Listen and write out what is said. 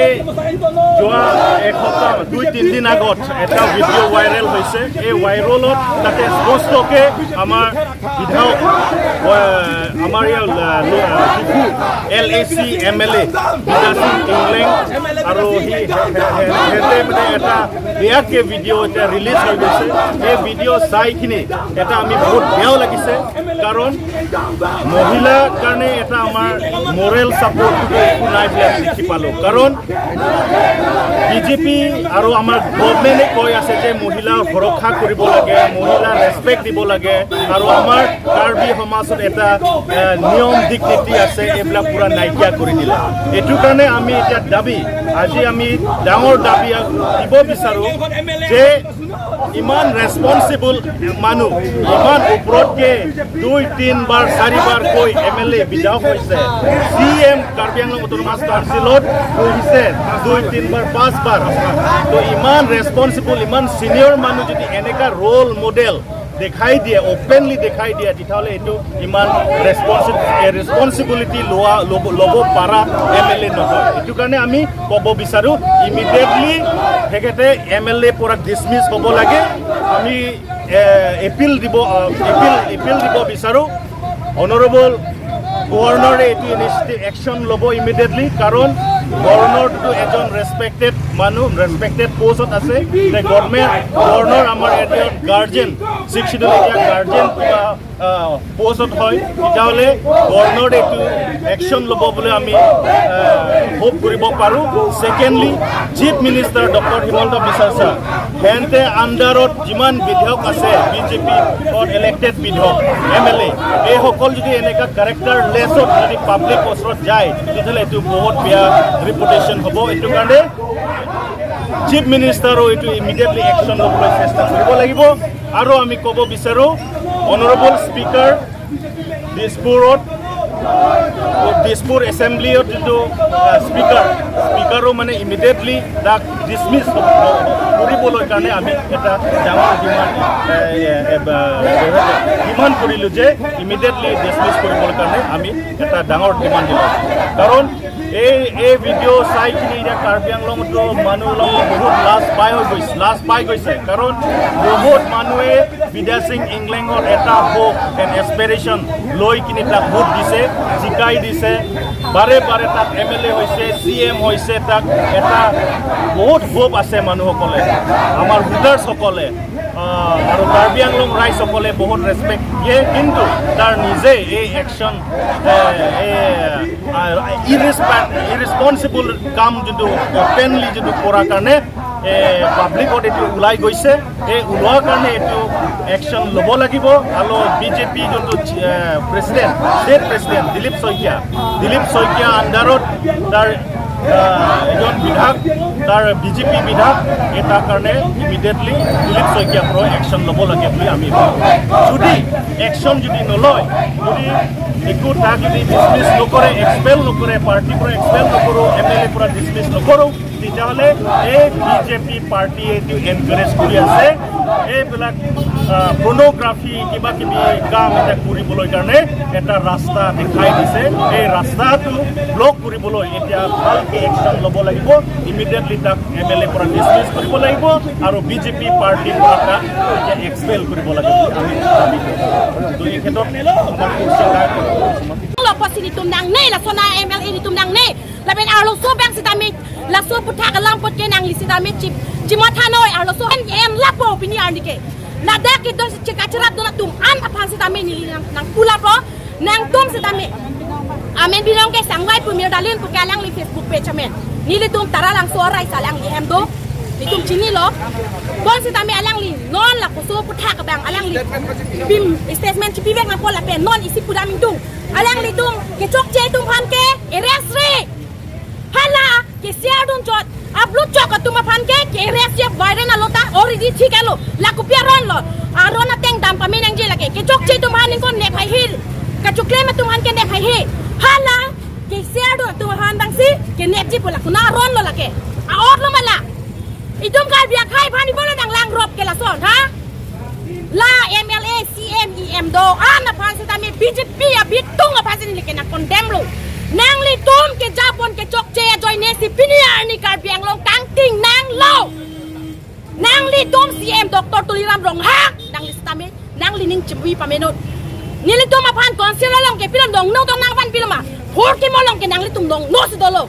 এই যোৱা এসপ্তাহ, 2-3 দিন আগত এটা ভিডিঅ' ভাইৰেল হৈছে। এই ভাইৰেলত তাতে স্পষ্টকৈ আমাৰ বিধায়ক, আমাৰ ইয়াৰ ডিফু এলএচি এমএলএ বিদ্যাসিং ইংলেং আৰু সি সিহঁতে মানে এটা বেয়াকৈ ভিডিঅ' এতিয়া ৰিলিজ হৈ গৈছে। এই ভিডিঅ' চাইখিনি এটা আমি বহুত বেয়াও লাগিছে, কাৰণ মহিলাৰ কাৰণে এটা আমাৰ মৰেল ছাপৰ্টটো একো নাই বুলি আমি দেখি পালোঁ। কাৰণ বিজেপি আৰু আমাৰ গভমেণ্টে কৈ আছে যে মহিলাৰ সুৰক্ষা কৰিব লাগে, মহিলাৰ ৰেচপেক্ট দিব লাগে আৰু আমাৰ কাৰ্বি সমাজত এটা নিয়ম ডিগনিটি আছে, এইবিলাক পূৰা নাইকিয়া কৰি দিলে। এইটো কাৰণে আমি এতিয়া দাবী, আজি আমি ডাঙৰ দাবী দিব বিচাৰোঁ যে ইমান ৰেচপনচিবল মানুহ, ইমান ওপৰতকে দুই তিনবাৰ চাৰিবাৰ কৈ এমএলএ, বিধায়ক হৈছে, চিএম কাৰ্বি আংলং অট'নমাছ কাউন্সিলত বহিছে দুই তিনবাৰ পাঁচবাৰ। তো ইমান ৰেচপনচিবল, ইমান চিনিয়ৰ মানুহ যদি এনেকা ৰোল মডেল দেখাই দিয়ে, অপেনলি দেখাই দিয়ে, তেতিয়াহ'লে এইটো ইমান ৰেচপনচিবিলিটি লোৱা ল'ব ল'ব পৰা এমএলএ নহয়। এইটো কাৰণে আমি ক'ব বিচাৰোঁ, ইমিডিয়েটলি তেখেতে এমএলএ পৰা ডিছমিছ হ'ব লাগে। আমি এপিল দিব বিচাৰোঁ, অনাৰেবল গভৰ্ণৰে এইটো ইনিচিয়েটিভ একশ্যন ল'ব ইমিডিয়েটলি, কাৰণ গভৰ্ণৰটো এজন ৰেচপেক্টেড মানুহ, ৰেচপেক্টেড পষ্টত আছে। গভৰ্ণমেণ্ট গভৰ্ণৰ আমাৰ এজন গাৰ্জেন, ছিক্স চিডিউল এতিয়া গাৰ্জেন কিবা পষ্টত হয়। তেতিয়াহ'লে গভৰ্ণৰ এইটো একশ্যন ল'ব বুলি আমি হোপ কৰিব পাৰোঁ। Secondly, chief minister doctor Himanta Biswa sir, সিহঁতে আণ্ডাৰত যিমান বিধায়ক আছে, বিজেপি ইলেক্টেড বিধায়ক, এমএলএ, এইসকল যদি এনেকুৱা কেৰেক্টাৰ লেছত যদি পাব্লিক ওচৰত যায়, তেতিয়াহ'লে এইটো বহুত বেয়া ৰিপুটেশ্যন হ'ব। এইটো কাৰণে চিফ মিনিষ্টাৰো এইটো ইমিডিয়েটলি একশ্যন ল'বলৈ চেষ্টা কৰিব লাগিব। আৰু আমি ক'ব বিচাৰোঁ, অনাৰেবল স্পীকাৰ দিছপুৰত, দিছপুৰ এছেম্বলিত যিটো স্পীকাৰ, স্পীকাৰো মানে ইমিডিয়েটলি তাক ডিছমিছ কৰিবলৈ কাৰণে আমি এটা ডাঙৰ ডিমাণ্ড ডিমাণ্ড কৰিলোঁ যে ইমিডিয়েটলি ডিছমিছ কৰিবলৈ কাৰণে আমি এটা ডাঙৰ ডিমাণ্ড দিলোঁ। কাৰণ এই ভিডিঅ' চাই কিনি এতিয়া কাৰ্বি আংলঙতো মানুহ বহুত লাজ পাই হৈ গৈছে, লাজ পাই গৈছে। কাৰণ বহুত মানুহে বিদ্যাসিং ইংলেঙৰ এটা হোপ এণ্ড এছপিৰেশ্যন লৈ কিনি তাক ভোট দিছে, জিকাই দিছে, বাৰে বাৰে তাক এমএলএ হৈছে, চিএম হৈছে। তাক এটা বহুত হোপ আছে মানুহসকলে, আমাৰ ভোটাৰ্ছসকলে আৰু কাৰ্বি আংলং ৰাইজসকলে বহুত ৰেচপেক্ট দিয়ে। কিন্তু তাৰ নিজে এই একশ্যন, ইৰেচপনচিবল কাম যোনটো অপেনলি যোনটো কৰাৰ কাৰণে পাব্লিকত এইটো ওলাই গৈছে। এই ওলোৱাৰ কাৰণে এইটো একশ্যন ল'ব লাগিব। আৰু বিজেপি যোনটো president, state president Dilip Saikia, Dilip Saikia আণ্ডাৰত তাৰ এজন বিধায়ক, তাৰ বিজেপি বিধায়ক, এই তাৰ কাৰণে ইমিডিয়েটলি দিলীপ শইকীয়াৰ পৰা একশ্যন ল'ব লাগে বুলি আমি ভাবোঁ। যদি একশ্যন যদি নলয়, যদি একো তাক যদি ডিছমিছ নকৰে, এক্সপেল নকৰে, পাৰ্টীৰ পৰা এক্সপেল নকৰোঁ, এমএলএ পৰা ডিছমিছ নকৰোঁ, তেতিয়াহ'লে এই বিজেপি পাৰ্টীয়ে এইটো এনকাৰেজ কৰি আছে, এইবিলাক পৰ্ণগ্ৰাফি কিবা কিবি কাম এটা কৰিবলৈ কাৰণে এটা ৰাস্তা দেখাই দিছে। এই ৰাস্তাটো ব্লক কৰিবলৈ এতিয়া ভালকৈ একশ্যন ল'ব লাগিব। ইমিডিয়েটলি তাক এমএলএ পৰা ডিছমিছ কৰিব লাগিব আৰু বিজেপি পাৰ্টীৰ পৰা তাক এতিয়া এক্সপেল কৰিব লাগে বুলি আমি দাবী কৰোঁ। তো এই ক্ষেত্ৰত আমাৰ question. Lo pa sini tum nang ne la sona MLA ni tum nang ne la ben arlo so bang sitami la so putha ka lam pot ke nang li sitami chip chimot hanoi arlo so em la po pini ar nike la da ki don chika chirat do tum an aphan sitami ni nang nang pula pro nang tum sitami amen binong ke sangwai pu mir dalin pu kalang li Facebook page amen ni li tum tara lang so rai salang li hem do li tum chini lo bon sitami alang li non la ko so putha ka bang alang li bim statement chi bivek na po la pe non isi pudam tung alang li tung ke chok che tum phan ke arrest re hala ke siar dun chot upload chok tum phan ke arrest ye viral na lota already thik alo la ku pia ron lo aron na teng dam pa men ang je la ke chok che tum han ko ne phai hi ka chukle ma tum han ke ne phai hi hala ke siar dun tum han bang si ke ne ji pula kuna ron lo la ke a or lo mala idum kal biak khai phani bolo dang lang rop ke la son ha la MLA CM EM do ana phan se tami BJP ya bitung a phan se ni ke na condemn lo nang li tum ke japon ke chok che joy ne si pini ar. Dr. Tuliram Ronghang nang li sitame nang li ning chimwi pamenot nili to ma phan councilor long ke pilom dong no dong nang pan piloma phur ki mo long ke nang li tum dong no si dolo.